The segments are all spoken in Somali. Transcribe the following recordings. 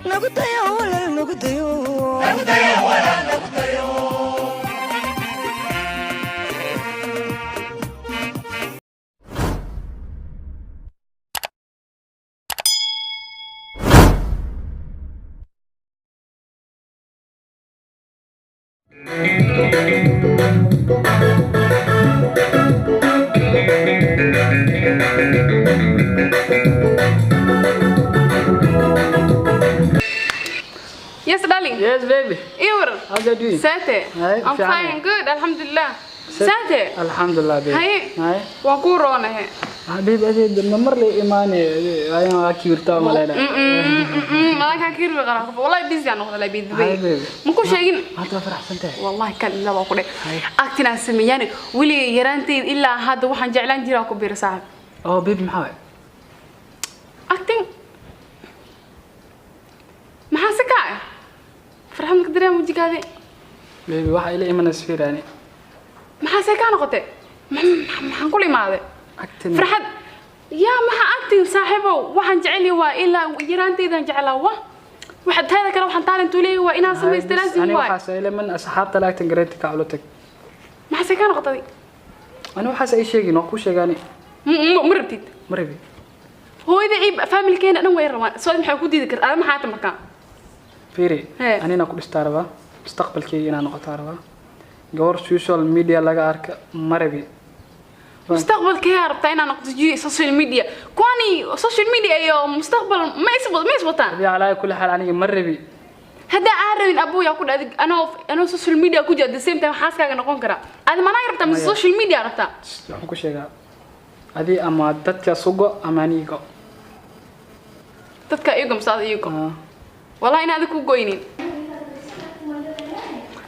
Nagu dayo walaal, nagu dayo. Yes, darling. Yes, baby. Iwar. How's you doing? Sate. Hi, I'm fiican. fine. Good. Alhamdulillah. Sate. Alhamdulillah, baby. Haye. Haye. Waan kuu roonahe. Ah, baby, adeed ma mar la imaanay ayaan waa kiirtaa malaynaa. Madan kaa kiirbi qaraa. Wallahi busy aan noqday by the way. Haye, baby. Ma ku sheegin. Maanta waa faraxsan tahay. Wallahi kan ilaa waa ku dhe. Acting aan sameeyaan weligay yaraanteyd ilaa hadda waxaan jeclaan jiraa ku biiro saaxib. Oh, baby, maxaa waay? Acting. Maxaa si kaa ah? Farxad ma ka dareema wejigaadi? Baby, waxa ila imanaysa fiiraani. Maxaa see kaa noqotay? Maxaan kula imaaday? Acting. Farxad yaa maxaa acting saaxiibow, waxaan jecel yahay waa ilaa yaraanteydaan jeclaa wa waxa taada kale waxaan talent u leeyahay waa inaan samaysto laazim Ani waay. waxaas ila man asxaabta la acting gareynta ka culo tag. Maxaa see kaa noqotay? Ani waxaas ay sheegin waa ku sheegaani. Ma rabtid? Ma rabi. Hooyada iyo familkeena dhan way rabaan, soo maxay ku diidi kartaa? Ada maxaa ta markaa? Fiiri, Hee. anina ku dhistaa rabaa. Mustaqbalkayga inaan noqotaa rabaa. Gabar social media laga arka ma rabi. Mustaqbalkee rabtaa inaan noqoto social media? Kuwani social media iyo mustaqbal ma is wataan. Abi, calaa kulli xaal aniga ma rabi. Haddaa aan rabin abuu yaa ku dhacday anoo social media ku jira at the same time xaaskaaga noqon karaa. Adi manaa rabtaa mise Maya. social media rabtaa? Waxaan ku sheegaa adi ama dadka sugo ama aniga. Dadka iyago mise ada iyago? Ah. Wallahi inaad ku goynin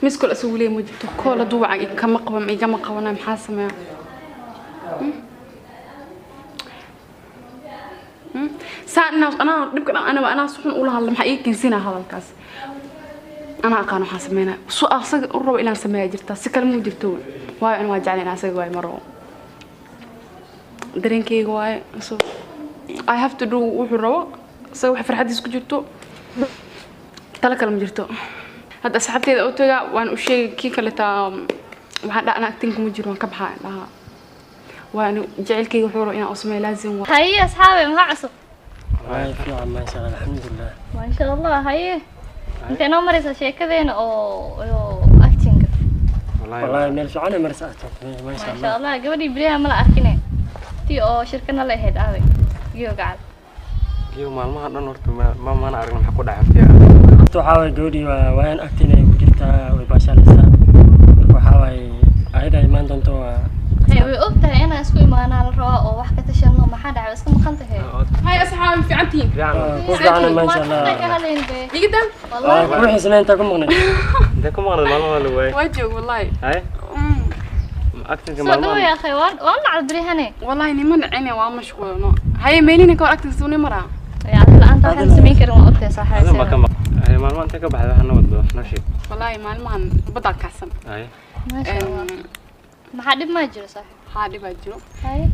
miskol asugu leeyahay ma jirto koola duwaca igama qaban igama qabana, maxaa sameeya? Saa anaa dhibka dhan anaa si xun ula hadla, maxaa ii keensinaa hadalkaas? Anaa aqaan waxaan sameynaa su asaga u rabo inaan sameeya jirtaa, si kale ma jirto, waayo ana waa jeclay inaan asaga waayo ma rabo dareenkayga waayo, so I have to do wuxuu rabo isaga, wax farxadiis ku jirto, tala kale ma jirto. Hadda asxaabteyda u tagaa waan u sheegay, kii kale taa waxaan dhaha anaa acting kuma jiro, waan ka baxaa dhahaa, waan jacaylkayga wuxuu rabo inaan u sameeyo laazim waa. Haye asxaabe, maxaa cusub? Wallahi fiican, maasha Allah, alxamdulilah. Maasha Allah. Haye, intee noo maraysaa sheekadeena oo actinga? Wallahi meel fiican ay maraysaa acting, maasha maasha Allah. Allah. Gabadhii bilyaha mala arkine, tii oo shirkana la ahayd aaday giyo gacal? Iyo maalmaha dhan horta ma mana aragna, maxaa ku dhacay horta? Horta waxaa waaye gabadhii waa waayaan acting ay ku jirtaa, way baashaalaysaa, marka waxaa waaye ayada imaan doonto waa. Hay, way og tahay inaan isku imaanaa la rabaa oo wax ka tashano. Maxaa dhacay? Waa iska maqan tahay. Hay asxaabi, fiicantihiin? Fiican. Ku fiican, maasha Waa ka Allah. hadlayn be. Igidan. Wallahi. Waa ku xiisnaa intaa ku maqnay. Intee ku maqnayd maalmaha la waayay? Waa joog wallahi. Hay, actingka Soo dhawo maalmaha. Yaa akhay, waan nacda beryahane. Wallahi nima dhicine, waa mashquulno. Haye, meelina ka hor acting suu maraa? Yaa adiga la'aanta waxaan samayn karin waa ogtahay. Adan baa ka Saaxiib. maq hay, maalmaha intee ka baxday? Wax noo waddo, wax noo sheeg. Wallahi maalmahan baddaa kacsan. Hay. Maasha Allah, maxaa dhib maa jiro saaxiib? Haa, dhibaa jiro. Haye.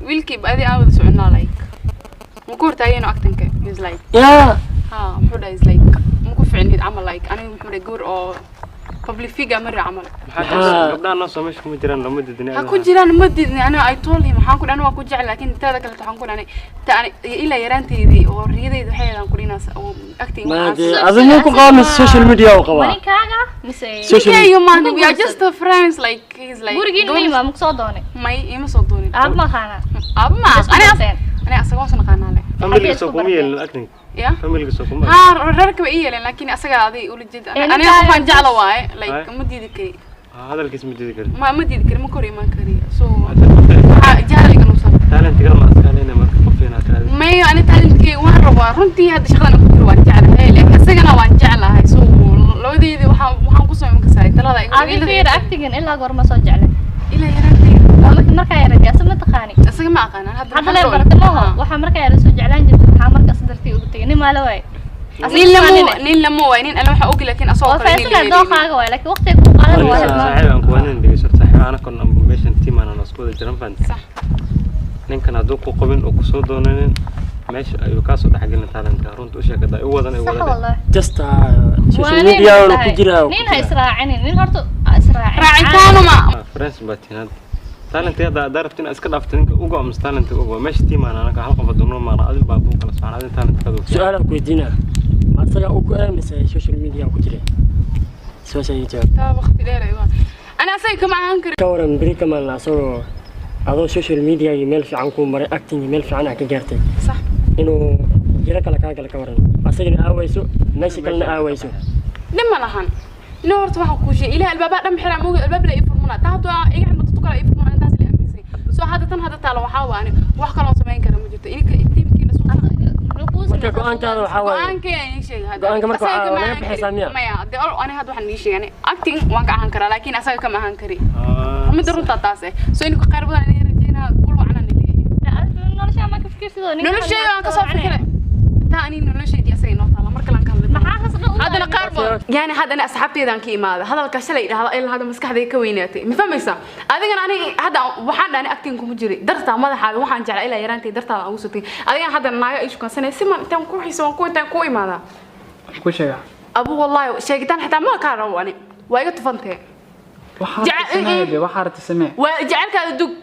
Wiilkii adi aan wada soconaa like ma ku hortaagayno actingka, he's like yaa ha, muxuu dhahay, is like ma ku ficnid camal, like aniga muxuu dhahay gabar oo public figure mari camal. Maxaa Maxaa- gabdhaha noo soo meesha kuma jiraan, looma didin. Ha ku jiraan ma didni, aniga I told him waxaan ku dhahay waa ku jecel, laakiin taada kale waxaan ku dhahay ta ani ilaa yaraanteydii oo riyadeyda waxay ahayd aan ku dhinaas oo acting. Ma waxaas- dee adigu ku qaama social media u qabaa? Maninkaaga mise? Social Ninkayga man, Muku we are guursan? just friends, like he's like Gurigiina ma imaa? Maku soo doonay? May, ima soo doonin. Aab ma aqaanaa? Aaba ma Isku aniga barteen? Aniga asaga waan soo naqaanaa le. Familiga soo isku kuma barteen? yeelin acting? Ya. Familiga soo kuma. Ha, reerka way ii yeeleen, laakiin asaga aday ula jeeda. Ee, aniga ninkaaga qofaan jecla waaye like Ay. ma diidi kari. Hadalkiis ma diidi kartid. Ma diidi kari, ma kor imaan kari, so Hadda qofka waxaa jahal iga nuusan. Talentiga ma iska marka qof inaad tiraahdo. Mayo, ani talentkeyga waan rabaa runtii, hadda shaqadan ku jiro waan jeclahay, laakiin isagana waan jeclahay, so labadeydii waxaan ku soo iman kasaa talada iga. Adi fiir, actingan ilaa goorma soo jeclay? Ilaa yaraanteyda. Waa markaa yareed asa ma taqaani? Isaga ma aqaanan hadda. Hadda lee barata maaho. Waxaa markaa yara soo jeclaan jirta, maxaa markaas dartii ugu tegay? Nin maalo waay. Nin lama, nin lama waay, nin alle waxa ogi, laakiin asagoo waa kale nin faysana la dooqaaga waay, laakiin waqtiga ku qaadan waa Marka hilmaam. Saaxiib aan kuwanin dhegeyso, saaxiib ana kon meeshan team aan isku wada jiran fahantay. Sax. Ninkan hadduu ku qabin oo kusoo doonanin Meesha ayuu kaa soo dhexgelin talentka, runta u sheegada i wadan i Sax. wadan. Wallahi. Just Waa social nin media ku tahay. jira. Nin ha israacinin, nin horta ha israacin. Raacitaanu ma Friends baa tihiin hadda. Talent hadda haddaa rabto inaad iska dhaafto ninka ugo ama talent ugo meesha tiimaan, anaka hal qof hadduu noo maano, adin baa kuu kala socon, adin talentkaadu. Su-aal aan ku weydiinaa: ma asaga u go-ay mise social media ku jira? Su-aasha ii jawaab. Taa waqti dheer ay waa ana asaga kama ahaan karin. Ka waran beri kamaan asagoo adoo social media iyo meel fiican kuu maray, acting iyo meel fiican aa ka gaartay, Sax. inuu jiro kale kaa gala, ka waran? Asagana aawayso, meesha kalena aawayso. Dhib ma lahan. Nin horta waxaan kuu sheegay, ilaah albaabaa dhan xiraa moogi, albaab la ii furmana taa hadduu iga xirmato kale ii furmana, intaas la aaminsan. Soo hadda tan hadda taalo waxaa waa ani wax kaloo samayn kara ma jirto. Ininka tiimkiina soo Marka go-aankaada waxaa waaye Go-aankay aan ii sheegay hadda. Go-aanka marka Asaga waxaa kama laga ahaan bixaysaa kari. miya? Maya, dee ol ani hadda waxaan ii sheegay acting waan ka ahaan karaa, laakiin asaga kama ahaan kari. Midda runtaa taas eh. Soo ininka khayr badan idin rajeynaa, kul wacan aan leeyahay. Nolosha ma ka fikirsidoo ninka? Nolosheeda waan kasoo fikiray taa. Ani nolosheedii asaga inoo taala, mar kale aan ka hadli. Maxaa khasna u Haddana qaar badan yani haddana asxaabteedaan ka imaada hadalka shalay idhahda ilaa hadda maskaxdayda ka weynaatay. Ma fahmaysaa? Adigana ani hadda waxaan dhahay acting kuma jiri dartaa madaxaaga, waxaan jeclaa ilaa yaraantay dartaada aan ugu soo tegay. Adigana hadda naaga ay shukansanay si man intaan ku xiiso waan ku intaan ku imaadaa. Ku sheega. Abu, wallahi sheegitaan xitaa ma kaa rabo, ani waa iga tufantee. Waxaa samee de, waxaa rabta samee. Waa jecelkaada dug,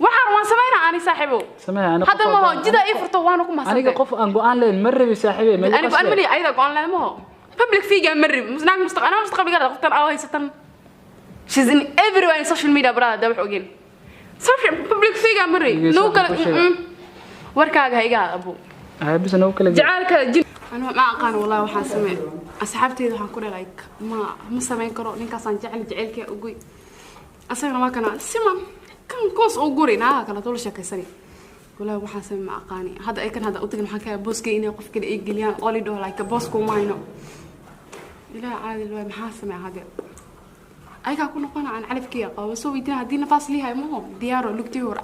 waxaan waan samaynaa ani saaxiibow. Samee ani. Hadda maho jida ii furto, waana ku Aniga mahadsantahay. qof aan go-aan lahayn ma rabi, saaxiibey, ma igu Ani go'aan qasbe. mali ayada go'aan leh maho, public figure ma rabi naag mustaq anaa mustaqbalka qoftan aa haysatan. She's in everywhere in social media, brother, da wax ogeen social public figure ma rabi. Dhegeyso, Noo kala waxaan ku sheegay. Warkaaga ha iga abu. Hay, bisa nagu kala gee. Jacaylka jin anu ma aqaan wallahi. Waxaan sameey asxaabteyda waxaan ku dhalay ma samayn karo ninkaasaan jecel, jacaylkee uguy asagana waa kana siman kan koos u guri naaga kala tolo sheekaysani. Wallahi waxaan samey ma aqaani. Hadda ay kan hadda u tagin, waxaan ka booskay inay qof kale ay geliyaan oo lidho like boosku ma hayno ilaa caadil waay. Maxaa sameey hadda? Ayagaa ku noqona aan calafkii qabo soo weydiina haddii nafaas liihay maho diyaaro lugtii hor.